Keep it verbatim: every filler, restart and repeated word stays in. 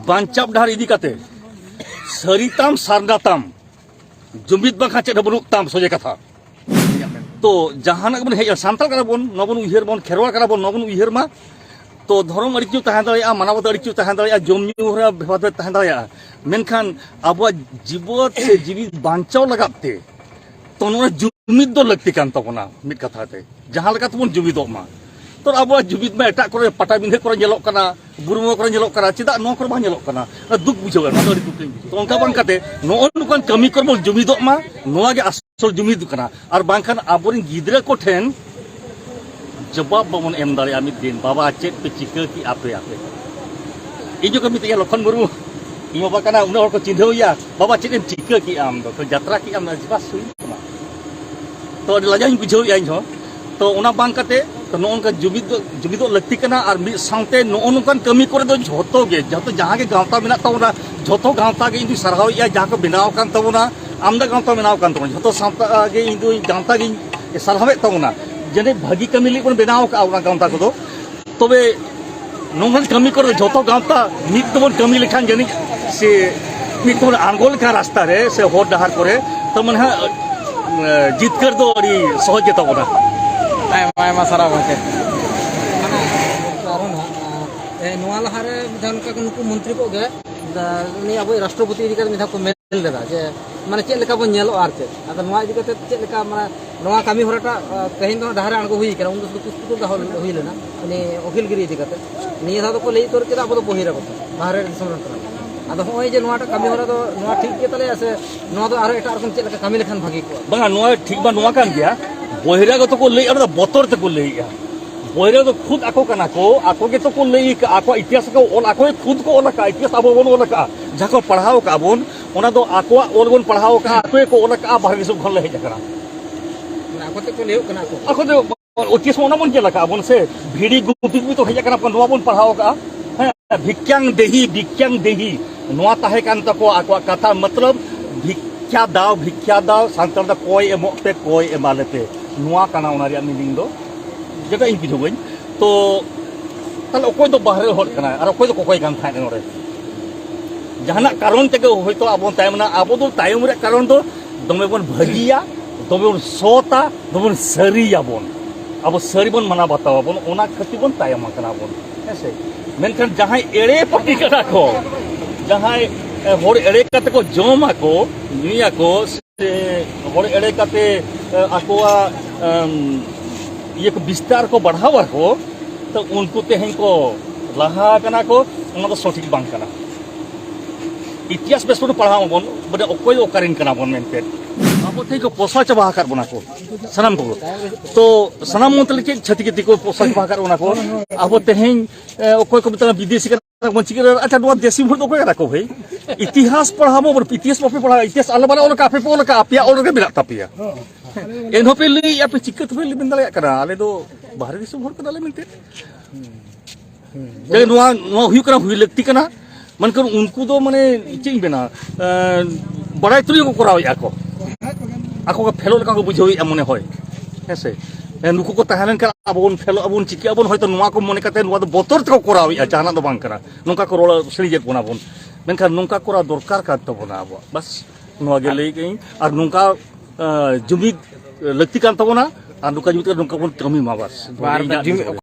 ᱵᱟᱧᱪᱟᱣ ᱰᱟᱦᱟᱨ ᱤᱫᱤ ᱠᱟᱛᱮ ᱥᱟᱹᱨᱤ ᱛᱟᱢ, ᱥᱟᱨᱱᱟ ᱛᱟᱢ, ᱡᱩᱢᱤᱫ ᱵᱟᱝᱠᱷᱟᱱ ᱪᱮᱫ ᱦᱚᱸ ᱵᱟᱹᱱᱩᱜ ᱛᱟᱢ, ᱥᱚᱡᱷᱮ ᱠᱟᱛᱷᱟ᱾ ᱛᱚ ᱡᱟᱦᱟᱱᱟᱜ ᱵᱚᱱ ᱦᱮᱡ, ᱥᱟᱱᱛᱟᱲ ᱠᱟᱱᱟ ᱵᱚᱱ, ᱱᱚᱣᱟ ᱵᱚᱱ ᱩᱭᱦᱟᱹᱨ ᱵᱚᱱ, ᱠᱷᱮᱨᱣᱟᱲ ᱠᱟᱱᱟ ᱵᱚᱱ, ᱱᱚᱣᱟ ᱵᱚᱱ ᱩᱭᱦᱟᱹᱨ ᱢᱟ᱾ ᱛᱚ ᱫᱷᱚᱨᱚᱢ ᱟᱹᱰᱤ ᱠᱤᱪᱷᱩ ᱛᱟᱦᱮᱸ ᱫᱟᱲᱮᱭᱟᱜᱼᱟ, ᱢᱟᱱᱟᱣ ᱵᱟᱛᱟᱣ ᱟᱹᱰᱤ ᱠᱤᱪᱷᱩ ᱛᱟᱦᱮᱸ ᱫᱟᱲᱮᱭᱟᱜᱼᱟ, ᱡᱚᱢ ᱧᱩ ᱨᱮ ᱵᱷᱮᱵᱟᱫ ᱛᱟᱦᱮᱸ ᱫᱟᱲᱮᱭᱟᱜᱼᱟ, ᱢᱮᱱᱠᱷᱟᱱ ᱟᱵᱚᱣᱟᱜ ᱡᱤᱵᱚᱱ ᱥᱮ ᱡᱤᱣᱤ ᱵᱟᱧᱪᱟᱣ ᱞᱟᱜᱟᱫ ᱛᱮ ᱛᱚ ᱱᱚᱣᱟ ᱡᱩᱢᱤᱫ ᱫᱚ ᱞᱟᱹᱠᱛᱤ ᱠᱟᱱ ᱛᱟᱵᱚᱱᱟ᱾ ᱢᱤᱫ ᱠᱟᱛᱷᱟ ᱛᱮ ᱡᱟᱦᱟᱸ ᱞᱮᱠᱟ ᱛᱮᱵᱚᱱ ᱡᱩᱢᱤᱫᱚᱜ ᱢᱟ᱾ ᱛᱚ ᱟᱵᱚᱣᱟᱜ ᱡᱩᱢᱤᱫ ᱢᱟ ᱮᱴᱟᱜ ᱠᱚᱨᱮ, ᱯᱟᱴᱟᱵᱤᱸᱫᱷᱟᱹ ᱠᱚᱨᱮ ᱧᱮᱞᱚᱜ ᱠᱟᱱᱟ, ᱵᱩᱨᱩ ᱵᱚᱸᱜᱟ ᱠᱚᱨᱮ ᱧᱮᱞᱚᱜ ᱠᱟᱱᱟ, ᱪᱮᱫᱟᱜ ᱱᱚᱣᱟ ᱠᱚᱨᱮ ᱵᱟᱝ ᱧᱮᱞᱚᱜ ᱠᱟᱱᱟ? ᱟᱹᱰᱤ ᱫᱩᱠ ᱵᱩᱡᱷᱟᱹᱜᱼᱟ, ᱱᱚᱣᱟ ᱫᱚ ᱟᱹᱰᱤ ᱫᱩᱠ ᱞᱤᱧ ᱵᱩᱡᱷᱟᱹᱣᱟ᱾ ᱛᱚ ᱚᱱᱠᱟ ᱵᱟᱝ ᱠᱟᱛᱮ ᱱᱚᱜᱼᱚ ᱱᱚᱝᱠᱟᱱ ᱠᱟᱹᱢᱤ ᱠᱚᱨᱮ ᱵᱚᱱ ᱡᱩᱢᱤᱫᱚᱜ ᱢᱟ, ᱱᱚᱣᱟ ᱜᱮ ᱟᱥᱚᱞ ᱡᱩᱢᱤᱫ ᱠᱟᱱᱟ᱾ ᱟᱨ ᱵᱟᱝᱠᱷᱟᱱ ᱟᱵᱚᱨᱮᱱ ᱜᱤᱫᱽᱨᱟᱹ ᱠᱚᱴᱷᱮᱱ ᱡᱚᱵᱟᱵ ᱵᱟᱵᱚᱱ ᱮᱢ ᱫᱟᱲᱮᱭᱟᱜᱼᱟ ᱢᱤᱫ ᱫᱤᱱ, "ᱵᱟᱵᱟ, ᱪᱮᱫ ᱯᱮ ᱪᱤᱠᱟᱹ ᱠᱮᱜᱼᱟ ᱯᱮ ᱟᱯᱮ?" ᱤᱧ ᱡᱚᱠᱷᱚᱱ ᱢᱤᱛᱟᱹᱧᱟ, "ᱞᱚᱠᱷᱚᱱ ᱢᱩᱨᱢᱩ, ᱤᱧ ᱵᱟᱵᱟ ᱠᱟᱱᱟ, ᱩᱱᱟᱹᱜ ᱦᱚᱲ ᱠᱚ ᱪᱤᱱᱦᱟᱹᱣ ᱮᱭᱟ, ᱵᱟᱵᱟ, ᱪᱮᱫ ᱮᱢ ᱪᱤᱠᱟᱹ ᱠᱮᱜᱼᱟ ᱟᱢ ᱫᱚ? ᱛᱚ ᱡᱟᱛᱨᱟ ᱠᱮᱜ ᱟᱢ, ᱵᱟᱥ ᱦᱩᱭ ᱮᱱᱟ?" ᱛᱚ ᱟᱹᱰᱤ ᱞᱟᱡᱟᱣ ᱤᱧ ᱵᱩᱡᱷᱟᱹᱣᱮᱫᱼᱟ ᱤᱧ ᱦᱚᱸ᱾ ᱛᱚ ᱚᱱᱟ ᱵᱟᱝ ᱠᱟᱛᱮ ᱛᱚ ᱱᱚᱜᱼᱚ ᱱᱚᱝᱠᱟ ᱡᱩᱢᱤᱫ ᱫᱚ, ᱡᱩᱢᱤᱫᱚᱜ ᱞᱟᱹᱠᱛᱤ ᱠᱟᱱᱟ᱾ ᱟᱨ ᱢᱤᱫ ᱥᱟᱶᱛᱮ ᱱᱚᱜᱼᱚ ᱱᱚᱝᱠᱟᱱ ᱠᱟᱹᱢᱤ ᱠᱚᱨᱮ ᱫᱚ ᱡᱷᱚᱛᱚ ᱜᱮ, ᱡᱷᱚᱛᱚ ᱡᱟᱦᱟᱸ ᱜᱮ ᱜᱟᱶᱛᱟ ᱢᱮᱱᱟᱜ ᱛᱟᱵᱚᱱᱟ, ᱡᱷᱚᱛᱚ ᱜᱟᱶᱛᱟ ᱜᱮ ᱤᱧ ᱫᱩᱧ ᱥᱟᱨᱦᱟᱣᱮᱫᱼᱟ, ᱡᱟᱦᱟᱸ ᱠᱚ ᱵᱮᱱᱟᱣ ᱟᱠᱟᱱ ᱛᱟᱵᱚᱱᱟ, ᱟᱢᱫᱟ ᱜᱟᱶᱛᱟ ᱵᱮᱱᱟᱣ ᱟᱠᱟᱱ ᱛᱟᱵᱚᱱᱟ, ᱡᱷᱚᱛᱚ ᱥᱟᱶᱛᱟ ᱜᱮ ᱤᱧ ᱫᱩᱧ, ᱜᱟᱶᱛᱟ ᱜᱤᱧ ᱥᱟᱨᱦᱟᱣᱮᱫ ᱛᱟᱵᱚᱱᱟ᱾ ᱡᱟᱹᱱᱤᱡ ᱵᱷᱟᱹᱜᱤ ᱠᱟᱹᱢᱤ ᱞᱟᱹᱜᱤᱫ ᱵᱚᱱ ᱵᱮᱱᱟᱣ ᱟᱠᱟᱫᱼᱟ ᱚᱱᱟ ᱜᱟᱶᱛᱟ ᱠᱚᱫᱚ᱾ ᱛᱚᱵᱮ ᱱᱚᱝᱠᱟᱱ ᱠᱟᱹᱢᱤ ᱠᱚᱨᱮ ᱡᱷᱚᱛᱚ ᱜᱟᱶᱛᱟ ᱢᱤᱫ ᱛᱮᱵᱚᱱ ᱠᱟᱹᱢᱤ ᱞᱮᱠᱷᱟᱱ ᱡᱟᱹᱱᱤᱡ ᱥᱮ ᱢᱤᱫ ᱛᱮᱵᱚᱱ ᱟᱬᱜᱚ ᱞᱮᱠᱷᱟᱱ ᱨᱟᱥᱛᱟ ᱨᱮ ᱥᱮ ᱦᱚᱨ ᱰᱟᱦᱟᱨ ᱠᱚᱨᱮ, ᱛᱚ ᱢᱟᱱᱮ ᱦᱟᱸᱜ, ᱮ, ᱡᱤᱛᱠᱟᱹᱨ ᱫᱚ ᱟᱹᱰᱤ ᱥᱚᱦᱚᱡ ᱜᱮ ᱛᱟᱵᱚᱱᱟ᱾ ᱟᱭᱢᱟ ᱟᱭᱢᱟ ᱥᱟᱨᱦᱟᱣ ᱜᱚᱢᱠᱮ᱾ ᱟᱨᱦᱚᱸ ᱱᱟᱦᱟᱜ, ᱮ, ᱱᱚᱣᱟ ᱞᱟᱦᱟᱨᱮ ᱢᱤᱫ ᱫᱷᱟᱣ ᱱᱚᱝᱠᱟ ᱜᱮ ᱱᱩᱠᱩ ᱢᱚᱱᱛᱨᱤ ᱠᱚ ᱜᱮ, ᱫᱟ-, ᱩᱱᱤ ᱟᱵᱚᱭᱤᱡ ᱨᱟᱥᱴᱨᱚᱯᱚᱛᱤ ᱤᱫᱤ ᱠᱟᱛᱮ ᱢᱤᱫ ᱫᱷᱟᱣ ᱠᱚ ᱢᱮᱱ ᱞᱮᱫᱟ ᱡᱮ ᱢᱟᱱᱮ ᱪᱮᱫ ᱞᱮᱠᱟ ᱵᱚᱱ ᱧᱮᱞᱚᱜᱼᱟ ᱟᱨ ᱪᱮᱫ᱾ ᱟᱫᱚ ᱱᱚᱣᱟ ᱤᱫᱤ ᱠᱟᱛᱮ ᱪᱮᱫ ᱞᱮᱠᱟ, ᱢᱟᱱᱮ ᱱᱚᱣᱟ ᱠᱟᱹᱢᱤ ᱦᱚᱨᱟᱴᱟᱜ, ᱟ, ᱛᱮᱦᱮᱧ ᱫᱚ ᱰᱟᱦᱟᱨ ᱨᱮ ᱟᱬᱜᱚ ᱦᱩᱭ ᱠᱟᱱᱟ, ᱩᱱ ᱫᱚ ᱥᱩᱫᱷᱩ ᱠᱩᱥ ᱯᱩᱛᱩᱞ ᱫᱚᱦᱚ ᱦᱩᱭ ᱞᱮᱱᱟ, ᱩᱱᱤ ᱩᱠᱤᱞ ᱜᱤᱨᱤ ᱤᱫᱤ ᱠᱟᱛᱮ᱾ ᱱᱤᱭᱟᱹ ᱫᱷᱟᱣ ᱫᱚᱠᱚ ᱞᱟᱹᱭ ᱩᱛᱟᱹᱨ ᱠᱮᱫᱟ ᱟᱵᱚ ᱫᱚ ᱵᱚᱦᱤᱨᱟᱜᱚᱛ, ᱵᱟᱦᱨᱮ ᱫᱤᱥᱚᱢ ᱨᱮᱱ ᱠᱟᱱᱟ ᱵᱚᱱ᱾ ᱟᱫᱚ ᱦᱚᱸᱜᱼᱚᱭ ᱡᱮ ᱱᱚᱣᱟᱴᱟᱜ ᱠᱟᱹᱢᱤ ᱦᱚᱨᱟ ᱫᱚ ᱱᱚᱣᱟ ᱴᱷᱤᱠ ᱜᱮ ᱛᱟᱞᱮᱭᱟ ᱥᱮ ᱱᱚᱣᱟ ᱫᱚ ᱟᱨᱦᱚᱸ ᱮᱴᱟᱜ ᱨᱚᱠᱚᱢ ᱪᱮᱫ ᱞᱮᱠᱟ ᱠᱟᱹᱢᱤ ᱞᱮᱠᱷᱟᱱ ᱵᱷᱟᱜᱤ ᱠᱚᱜᱼᱟ? ᱵᱟᱝᱟ, ᱱᱚᱣᱟ ᱴᱷᱤᱠ ᱢᱟ ᱱᱚᱣᱟ ᱠᱟᱱ ᱜᱮᱭᱟ, ᱵᱚᱦᱤᱨᱟᱜᱚᱛ ᱠᱚ ᱞᱟᱹᱭᱮᱫᱼᱟ, ᱚᱱᱟ ᱫᱚ ᱵᱚᱛᱚᱨ ᱛᱮᱠᱚ ᱞᱟᱹᱭᱮᱫᱼᱟ᱾ ᱵᱚᱦᱤᱨᱟᱜᱚᱛ ᱫᱚ ᱠᱷᱩᱫ ᱟᱠᱚ ᱠᱟᱱᱟ ᱠᱚ, ᱟᱠᱚ ᱜᱮᱛᱚ ᱠᱚ ᱞᱟᱹᱭ ᱟᱠᱟᱫᱼᱟ, ᱟᱠᱚᱣᱟᱜ ᱤᱛᱤᱦᱟᱥ ᱠᱚ ᱚᱞ, ᱟᱠᱚ ᱜᱮ ᱠᱷᱩᱫ ᱠᱚ ᱚᱞ ᱟᱠᱟᱫᱼᱟ, ᱤᱛᱤᱦᱟᱥ ᱟᱵᱚ ᱵᱟᱵᱚᱱ ᱚᱞ ᱟᱠᱟᱫᱼᱟ, ᱡᱟᱦᱟᱸ ᱠᱚ ᱯᱟᱲᱦᱟᱣ ᱟᱠᱟᱫᱼᱟ ᱵᱚᱱ, ᱚᱱᱟ ᱫᱚ ᱟᱠᱚᱣᱟᱜ ᱚᱞ ᱵᱚᱱ ᱯᱟᱲᱦᱟᱣ ᱟᱠᱟᱫᱼᱟ, ᱟᱠᱚ ᱜᱮᱠᱚ ᱚᱞ ᱟᱠᱟᱫᱼᱟ, ᱵᱟᱦᱨᱮ ᱫᱤᱥᱚᱢ ᱠᱷᱚᱱ ᱞᱮ ᱦᱮᱡ ᱟᱠᱟᱱᱟ᱾ ᱢᱟᱱᱮ ᱟᱠᱚ ᱛᱮᱠᱚ ᱞᱟᱹᱭᱚᱜ ᱠᱟᱱᱟ ᱟᱠᱚ᱾ ᱟᱠᱚ ᱫᱚ ᱚᱛᱤᱥ ᱚᱱᱟ ᱵᱚᱱ ᱧᱮᱞ ᱟᱠᱟᱫᱼᱟ ᱵᱚᱱ ᱥᱮ, ᱵᱷᱤᱲᱤ ᱜᱩᱯᱤ ᱜᱩᱯᱤ ᱛᱚ ᱦᱮᱡ ᱟᱠᱟᱱᱟ ᱵᱚᱱ, ᱱᱚᱣᱟ ᱵᱚᱱ ᱯᱟᱲᱦᱟᱣ ᱟᱠᱟᱫᱼᱟ᱾ ᱦᱮᱸ, ᱵᱷᱤᱠᱠᱟᱝ ᱫᱮᱦᱤ, ᱵᱷᱤᱠᱠᱟᱝ ᱫᱮᱦᱤ, ᱱᱚᱣᱟ ᱛᱟᱦᱮᱸ ᱠᱟᱱ ᱛᱟᱠᱚᱣᱟ ᱟᱠᱚᱣᱟᱜ ᱠᱟᱛᱷᱟ, ᱢᱚᱛᱞᱚᱵ ᱵᱷᱤᱠᱠᱷᱟ ᱫᱟᱣ, ᱵᱷᱤᱠᱠᱷᱟ ᱫᱟᱣ, ᱥᱟᱱᱛᱟᱲ ᱫᱚ ᱠᱚᱭ ᱮᱢᱚᱜ ᱯᱮ, ᱠᱚᱭ ᱮᱢᱟᱞᱮ ᱯᱮ, ᱱᱚᱣᱟ ᱠᱟᱱᱟ ᱚᱱᱟ ᱨᱮᱭᱟᱜ meaning ᱫᱚ, ᱡᱮᱴᱟ ᱤᱧ ᱵᱩᱡᱷᱟᱹᱣᱟᱹᱧ᱾ ᱛᱚ ᱛᱟᱦᱞᱮ ᱚᱠᱚᱭ ᱫᱚ ᱵᱟᱦᱨᱮ ᱦᱚᱲ ᱠᱟᱱᱟᱭ ᱟᱨ ᱚᱠᱚᱭ ᱫᱚ ᱠᱚᱠᱚᱭ ᱠᱟᱱ ᱛᱟᱦᱮᱸᱫ ᱱᱚᱰᱮ? ᱡᱟᱦᱟᱱᱟᱜ ᱠᱟᱨᱚᱱ ᱛᱮᱜᱮ ᱦᱚᱭᱛᱳ ᱟᱵᱚ ᱵᱚᱱ ᱛᱟᱭᱚᱢ ᱮᱱᱟ᱾ ᱟᱵᱚ ᱫᱚ ᱛᱟᱭᱚᱢ ᱨᱮᱭᱟᱜ ᱠᱟᱨᱚᱱ ᱫᱚ ᱫᱚᱢᱮ ᱵᱚᱱ ᱵᱷᱟᱹᱜᱤᱭᱟ, ᱫᱚᱢᱮ ᱵᱚᱱ ᱥᱚᱛᱟ, ᱫᱚᱢᱮ ᱵᱚᱱ ᱥᱟᱹᱨᱤᱭᱟᱵᱚᱱ᱾ ᱟᱵᱚ ᱥᱟᱹᱨᱤ ᱵᱚᱱ ᱢᱟᱱᱟᱣ ᱵᱟᱛᱟᱣ ᱟᱵᱚᱱ, ᱚᱱᱟ ᱠᱷᱟᱹᱛᱤᱨ ᱵᱚᱱ ᱛᱟᱭᱚᱢ ᱟᱠᱟᱱᱟ ᱵᱚᱱ, ᱦᱮᱸ ᱥᱮ᱾ ᱢᱮᱱᱠᱷᱟᱱ ᱡᱟᱦᱟᱸᱭ ᱮᱲᱮ ᱯᱟᱹᱛᱤ ᱠᱟᱱᱟ ᱠᱚ, ᱡᱟᱦᱟᱸᱭ, ᱮ, ᱦᱚᱲ ᱮᱲᱮ ᱠᱟᱛᱮ ᱠᱚ ᱡᱚᱢ ᱟᱠᱚ, ᱧᱩᱭᱟᱠᱚ, ᱥᱮ ᱦᱚᱲ ᱮᱲᱮ ᱠᱟᱛᱮ, ᱮ, ᱟᱠᱚᱣᱟᱜ, ᱮᱢ, ᱤᱭᱟᱹ ᱠᱚ ᱵᱤᱥᱛᱟᱨ ᱠᱚ ᱵᱟᱲᱦᱟᱣ ᱟᱠᱚ, ᱛᱚ ᱩᱱᱠᱩ ᱛᱮᱦᱮᱧ ᱠᱚ ᱞᱟᱦᱟ ᱟᱠᱟᱱᱟ ᱠᱚ, ᱚᱱᱟ ᱫᱚ ᱥᱚᱴᱷᱤᱠ ᱵᱟᱝ ᱠᱟᱱᱟ᱾ ᱤᱛᱤᱦᱟᱥ ᱵᱮᱥ ᱵᱚᱱ ᱯᱟᱲᱦᱟᱣ ᱟᱵᱚᱱ, ᱢᱟᱱᱮ ᱚᱠᱚᱭ ᱫᱚ ᱚᱠᱟᱨᱮᱱ ᱠᱟᱱᱟ ᱵᱚᱱ ᱢᱮᱱᱛᱮ᱾ ᱟᱵᱚ ᱛᱮᱦᱮᱧ ᱠᱚ ᱯᱚᱥᱟ ᱪᱟᱵᱟ ᱟᱠᱟᱫ ᱵᱚᱱᱟ ᱠᱚ ᱥᱟᱱᱟᱢ ᱠᱚ᱾ ᱛᱚ ᱥᱟᱱᱟᱢ ᱢᱚᱱᱛᱮ ᱪᱮᱫ ᱪᱷᱟᱹᱛᱤᱠ ᱡᱟᱹᱛᱤ ᱠᱚ ᱯᱚᱥᱟ ᱪᱟᱵᱟ ᱟᱠᱟᱫ ᱵᱚᱱᱟ ᱠᱚ᱾ ᱟᱵᱚ ᱛᱮᱦᱮᱧ, ᱮ, ᱚᱠᱚᱭ ᱠᱚ ᱢᱮᱛᱟᱜᱼᱟ ᱵᱤᱫᱮᱥᱤ ᱠᱟᱱᱟ ᱵᱚᱱ, ᱪᱤᱠᱟᱹ ᱫᱟᱲᱮᱭᱟᱜᱼᱟ? ᱟᱪᱪᱷᱟ, ᱱᱚᱣᱟ ᱫᱮᱥᱤ ᱦᱚᱲ ᱫᱚ ᱚᱠᱚᱭ ᱠᱟᱱᱟ ᱠᱚ ᱵᱷᱟᱹᱭ? ᱤᱛᱤᱦᱟᱥ ᱯᱟᱲᱦᱟᱣ ᱵᱚᱱ, ᱤᱛᱤᱦᱟᱥ ᱵᱟᱯᱮ ᱯᱟᱲᱦᱟᱣᱟ, ᱤᱛᱤᱦᱟᱥ ᱟᱞᱮ ᱵᱟᱞᱮ ᱚᱞ ᱠᱟᱜᱼᱟ, ᱟᱯᱮ ᱯᱮ ᱚᱞ ᱠᱟᱜᱼᱟ, ᱟᱯᱮᱭᱟᱜ ᱚᱞ ᱨᱮᱜᱮ ᱢᱮᱱᱟᱜ ᱛᱟᱯᱮᱭᱟ᱾ ᱮᱱᱦᱚᱸ ᱯᱮ ᱞᱟᱹᱭᱮᱜᱼᱟ ᱯᱮ, ᱪᱤᱠᱟᱹ ᱛᱮᱯᱮ ᱞᱟᱹᱭ ᱫᱟᱲᱮᱭᱟᱜ ᱠᱟᱱᱟ? ᱟᱞᱮ ᱫᱚ ᱵᱟᱦᱨᱮ ᱫᱤᱥᱚᱢ ᱦᱚᱲ ᱠᱟᱱᱟᱞᱮ ᱢᱮᱱᱛᱮ᱾ ᱡᱮ ᱱᱚᱣᱟ, ᱱᱚᱣᱟ ᱦᱩᱭᱩᱜ ᱠᱟᱱᱟ, ᱦᱩᱭ ᱞᱟᱹᱠᱛᱤ ᱠᱟᱱᱟ᱾ ᱢᱮᱱᱠᱷᱟᱱ ᱩᱱᱠᱩ ᱫᱚ ᱢᱟᱱᱮ ᱪᱮᱫ ᱤᱧ ᱢᱮᱱᱟ, ᱮᱸ, ᱵᱟᱲᱟᱭ ᱛᱩᱞᱩᱡ ᱠᱚ ᱠᱚᱨᱟᱣᱮᱫᱼᱟ ᱠᱚ᱾ ᱟᱠᱚ ᱠᱚ ᱯᱷᱮᱞᱚᱜ ᱞᱮᱠᱟ ᱠᱚ ᱵᱩᱡᱷᱟᱹᱣᱮᱫᱼᱟ ᱢᱚᱱᱮ ᱦᱚᱭ, ᱦᱮᱸ ᱥᱮ᱾ ᱮᱸ, ᱱᱩᱠᱩ ᱠᱚ ᱛᱟᱦᱮᱸ ᱞᱮᱱᱠᱷᱟᱱ ᱟᱵᱚ ᱵᱚᱱ ᱯᱷᱮᱞᱚᱜ ᱟᱵᱚᱱ, ᱪᱤᱠᱟᱹᱜ ᱟᱵᱚᱱ, ᱦᱚᱭᱛᱳ ᱱᱚᱣᱟ ᱠᱚ ᱢᱚᱱᱮ ᱠᱟᱛᱮ ᱱᱚᱣᱟ ᱫᱚ ᱵᱚᱛᱚᱨ ᱛᱮᱠᱚ ᱠᱚᱨᱟᱣᱮᱫᱼᱟ, ᱡᱟᱦᱟᱱᱟᱜ ᱫᱚ ᱵᱟᱝ ᱠᱟᱱᱟ᱾ ᱱᱚᱝᱠᱟ ᱠᱚ ᱨᱚᱲ ᱥᱤᱬᱤᱡᱮᱫ ᱵᱚᱱᱟ ᱵᱚᱱ, ᱢᱮᱱᱠᱷᱟᱱ ᱱᱚᱝᱠᱟ ᱠᱚᱨᱟᱣ ᱫᱚᱨᱠᱟᱨ ᱠᱟᱱ ᱛᱟᱵᱚᱱᱟ ᱟᱵᱚᱣᱟᱜ, ᱵᱟᱥ ᱱᱚᱣᱟ ᱜᱮ ᱞᱟᱹᱭ ᱠᱟᱹᱧ᱾ ᱟᱨ ᱱᱚᱝᱠᱟ, ᱮᱸ, ᱡᱩᱢᱤᱫ ᱞᱟᱹᱠᱛᱤ ᱠᱟᱱ ᱛᱟᱵᱚᱱᱟ, ᱟᱨ ᱱᱚᱝᱠᱟ ᱡᱩᱢᱤᱫ ᱠᱟᱛᱮ ᱱᱚᱝᱠᱟ ᱵᱚᱱ ᱠᱟᱹᱢᱤ ᱢᱟ, ᱵᱟᱥ᱾ ᱵᱟᱨ ᱤᱧᱟᱹᱜ ᱡᱩᱢᱤᱫ ᱡᱤᱵᱚᱱ ᱨᱮ᱾